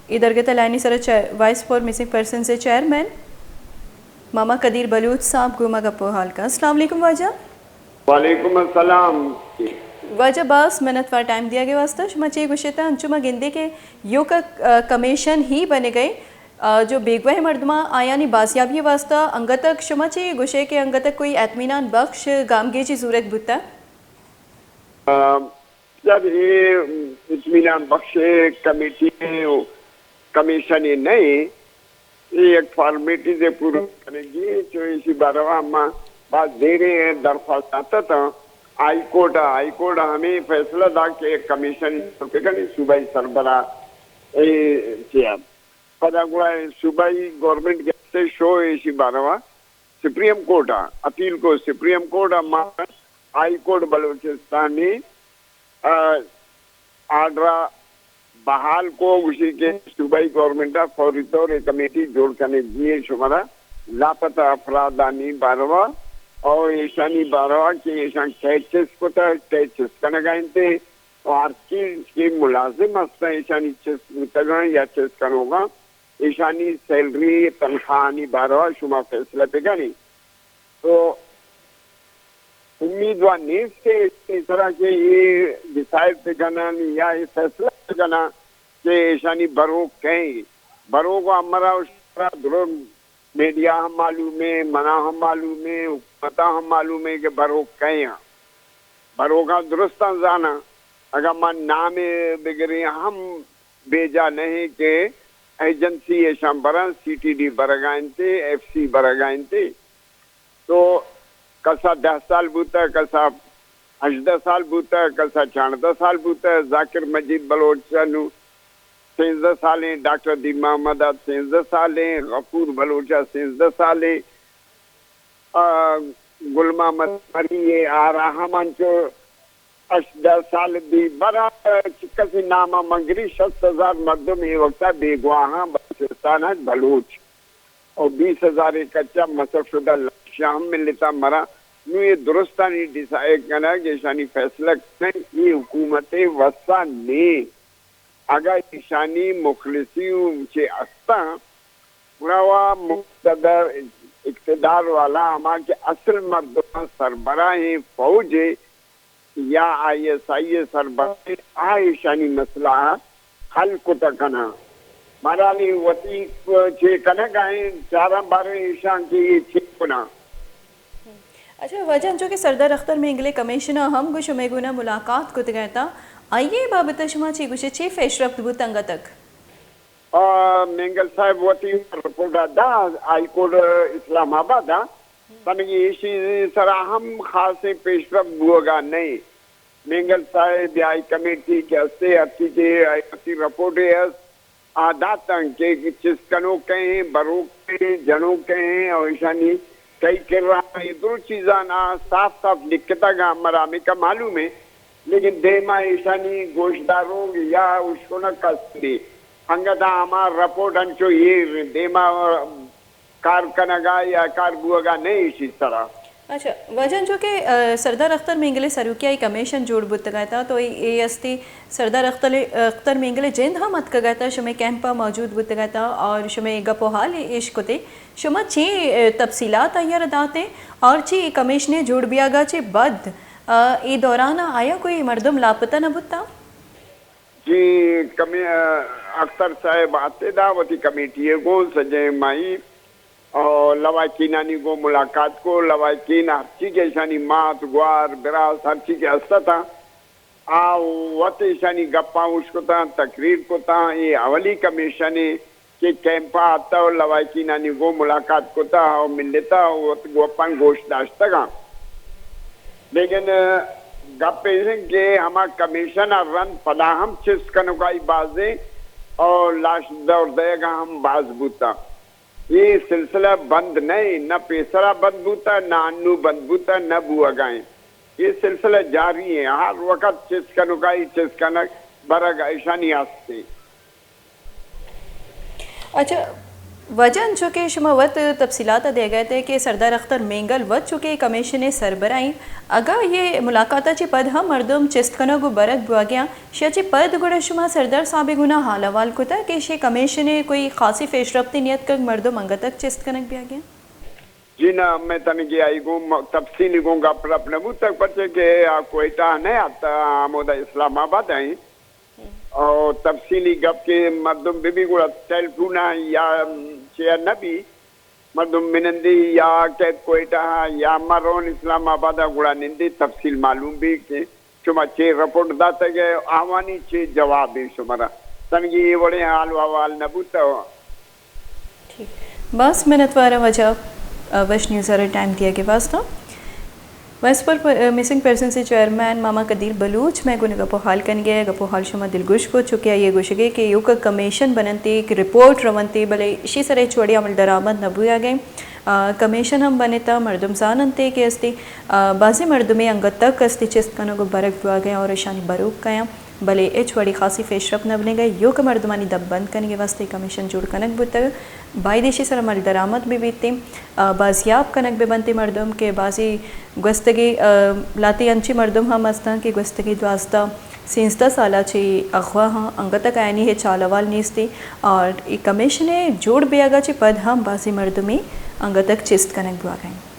اے درگت ءَ لائنی سر ءَ چے-، وائس فار مسنگ پرسنز ءِ چیئرمین ماما قدیر بلوچ صاحب گوں ما گپ ءُ حال کن۔ السلام علیکم واجہ۔ وعلیکم السلام۔ واجہ، باز منت وار ٹائم دیگ ءِ واستہ۔ شما چے گوشیت؟ انچو ما گندے کہ ایوک ءَ، آ، کمیشن ہی بنگ ءَ، آ، جو بیگواہ مردماں آیانی بازیابی ءِ واستہ انگت ءَ شما چے گوشے کہ انگت ءَ کوئی اطمینان بخش گامگیجی زورگ بوتہ؟ آ، سر، اے اطمینان بخش کمیٹی ءُ کمیشن ءِ نہ ایں، اے یک فارمیٹیز ءِ پورا کنگی ایں، چو ایشی باروا ما باز دیریں درخواست داتہ تاں ہائی کورٹ ءَ، ہائی کورٹ ءَ ہمے فیصلہ دا کہ یک کمیشن جوڑ بکنی صوبائی سربراہ ءِ چیا۔ پدا گڑا صوبائی گورنمنٹ گیتے شو ایشی باروا سپریم کورٹ ءَ اپیل کو، سپریم کورٹ ءَ ما ہائی کورٹ بلوچستان ءِ، آ، آرڈر ءَ بحال کو، گوشی کہ صوبائی گورنمنٹ ءَ فوری طور ءَ کمیٹی جوڑ کنگی ایں شمارا لاپتہ افرادانی باروا اور ایشانی باروا کہ ایشان کئے چست کتہ، کئے چست کنگ ءَ انت، اور ہر چیز کہ ملازم ہستاں ایشانی چست بوتگاں یا چست کنوگاں، ایشانی سیلری، تنخواہانی باروا شما فیصلہ بکنی۔ تو امیدوار نیست کہ اس طرح کہ اے ڈیسائیڈ بکنن یا اے فیصلہ بکنن کہ ایشانی بروک کئے۔ بروک ءَ ہمرا شمارا درو میڈیا ہم معلوم ایں، منا ہم معلوم ایں، حکومت ءَ ہم معلوم ایں کہ بروک کئے آں۔ بروکاں درستاں زاناں، اگاں ما نام ءَ بگریں ہم بیجا نہ ایں کہ ایجنسی ایشاں براں، سی ٹی ڈی برگا انت، ایف سی برگا انت۔ تو کسا دہ سال بوتہ، کسا ہژدہ سال بوتہ، کسا چانزدہ سال بوتہ۔ ذاکر مجید بلوچ ءَ نوں سینزدہ سال ایں، ڈاکٹر دین محمد ءَ سینزدہ سال ایں، غفور بلوچ ءَ سینزدہ سال ایں، آ، گل محمد پری ءَ آرا ہم انچو ہژدہ سال دی برا چکسی نام ءَ منگری۔ شست ہزار مردم اے وقت ءَ بیگواہ آں بلوچستان ءَ بلوچ، اور بیس ہزار ءِ کچا مسخ شدہ لاشاں ہم ملتا مرا۔ نوں اے درستانی ڈیسائیڈ کنگ، ایشانی فیصلہ کنگ، اے حکومت ءِ وسا نیں۔ اگاں ایشانی مخلصی چے استاں، گڑا وا مقتدر اقتدار والا ہما کہ اصل مردماں سربراہیں فوج ءِ یا آئی ایس آئی ءِ سربراہیں آ ایشانی مسئلہ ءَ حل کت کناں۔ بہرحال اے وتی چے کنگ ءَ ایں، چاراں باریں ایشاں کہ اے چے کناں۔ اچھا واجہ، انچو کہ سردار اختر مینگل ءِ کمیشن ءَ ہم گوں شمئے گونا ملاقات کتگ ءَ تا، آئی ءِ بابت ءَ شما چے گوشے، چے پیش رفت بوت انگت تک؟ آ، مینگل صاحب وتی رپورٹ ءَ دا ہائی کورٹ اسلام آباد ءَ، بلے ایشی سرا ہم خاصیں پیش رفت بوگا نئیں۔ مینگل صاحب یا ہائی کمیٹی کہ ہستے، ہرچی کہ وتی رپورٹ ءَ ہست، آ داتاں کہ چست کنوکیں، بروکیں، جنوکیں اور ایشانی کئی کرا اے درو چیزاں آ صاف صاف لکھتگ، ہمرا ہمیکا معلوم ایں، لیکن دیما ایشانی گوشداروگ یا اشکنگ کس نیں۔ انگت ہما رپورٹ انچو ایر دیما کار کنگا یا کار بوگا نئیں ایشی سرا۔ اچھا، واجہ انچو کہ، آ، سردار اختر مینگل ءِ سروکی ءَ اے کمیشن جوڑ بوتگ ءَ تا، تو اے، اے استی سردار اختر، اختر مینگل ءِ جند ہم اتکگ ءَ تا، شمئے کیمپ ءَ موجود بوتگ ءَ تا اور شمئے گپ و حال اش کتے۔ شما چے، آ، تفصیلات آئی ءَ را داتیں اور چے اے کمیشن ءِ جوڑ بیاگا چے بعد، آ، اے دوران ءَ آیا کوئی مردم لاپتہ نہ بوتا؟ جی، کمی-، اختر صاحب آتے دا وتی کمیٹی ءَ گوں سجیں مائی اور لواحقینانی گوں ملاقات کو، لواحقین ہرچی کہ ایشانی مات، گوار، براس ہرچی کہ استاں، آ وت ایشانی گپاں اشکتاں، تقریر کتاں۔ اے اولی کمیشن ایں کہ کیمپ ءَ آتہ و لواحقینانی گوں ملاقات کتہ و ملتہ و وت گپاں گوش داشتگاں۔ لیکن گپ ایش انت کہ ہما کمیشن ءَ رند پدا ہم چست کنوکائی بازیں اور لاش دور دئیگا ہم باز بوتاں۔ اے سلسلہ بند نہ انت، نہ پیسرا بند بوتہ، نہ انو بند بوتہ، نہ بوگا انت۔ اے سلسلہ جاری انت، ہر وقت چست کنوکائی چست کنگ برگ ایشانی ہست انت۔ اچھا، واجہ، انچو کہ شما وت تفصیلات ءَ دیگ ءَ ات کہ سردار اختر مینگل وت چونکہ کمیشن ءِ سربراہ ایں، اگاں اے ملاقات ءَ چہ پد ہم مردم چست کنگ ءُ برگ بوگ ءَ آں، ایشی ءَ چہ پد گڑا شما سردار صاحب ءَ گوں حال احوال کتگ کہ ایشی کمیشن ءَ کوئی خاصی پیش رفتے نیتکگ، مردم انگت تک چست کنگ بیگ ءَ آں؟ جی نہ، مئے تنیگہ آئی گوں م-، تفصیلی گوں گپ رپ نہ بوتگ، پرچے کہ آ کوئٹہ نہ ات، ہمودا اسلام آباد ءَ ایں۔ او تفصیلی گپ کہ مردم بہ بی گڑا ٹیلیفون ءَ یا چیا نہ بی، مردم منندی یا کہ کوئٹہ ءَ یا مرون اسلام آباد ءَ گڑا نندی تفصیل معلوم بی کہ شما چے رپورٹ داتگ ءُ آوانی چے جواب ایں شمارا۔ تنگی اے وڑیں حال و احوال نہ بوتہ۔ ٹھیک۔ باز منتوار آں واجہ، آ، وش نیوز ءَ را ٹائم دیگ ءِ واسطہ۔ ویسٹ پر-، پر-، مسنگ پرسنز ءِ چیئرمین ماما قدیر بلوچ مئے گوں گپ ءُ حال کنگ ءَ، گپ ءُ حال شما دلگوش کت، چونکہ آئی ءِ گوشگ ءَ کہ ایوک ءَ کمیشن بننت، ایک رپورٹ رونت، بلے ایشی سر ءَ ہچ وڑیں عمل درآمد نہ بوگ ءَ۔ آ، کمیشن ہم بنتہ، مردم زاننت کہ استی، آ، بازیں مردمے انگت تک استی چست کنگ ءُ برگ بوگ ءَ اور اشانی بروک کیاں، بلے ہچ وڑی خاصی پیش رفت نہ بنگ ءَ۔ ایوک ءَ مردمانی دپ بند کنگ ءِ واسطہ کمیشن جوڑ کنگ بوتگ، باید ایشی سر عمل درآمد بہ بیت، آ، بازیاب کنگ بہ بنت مردم کہ بازی گوستگی، آ، لہتے انچیں مردم ہم ہستاں کہ گوستگی دوازدہ سیزدہ سال ءَ چہ اغوا ہاں، انگت تک آیانی ہچ حال احوال نیستی اور اے کمیشن ءِ جوڑ بیگ ءَ چہ پد ہم بازیں مردمے انگت تک چست کنگ بوگ ءَ انت۔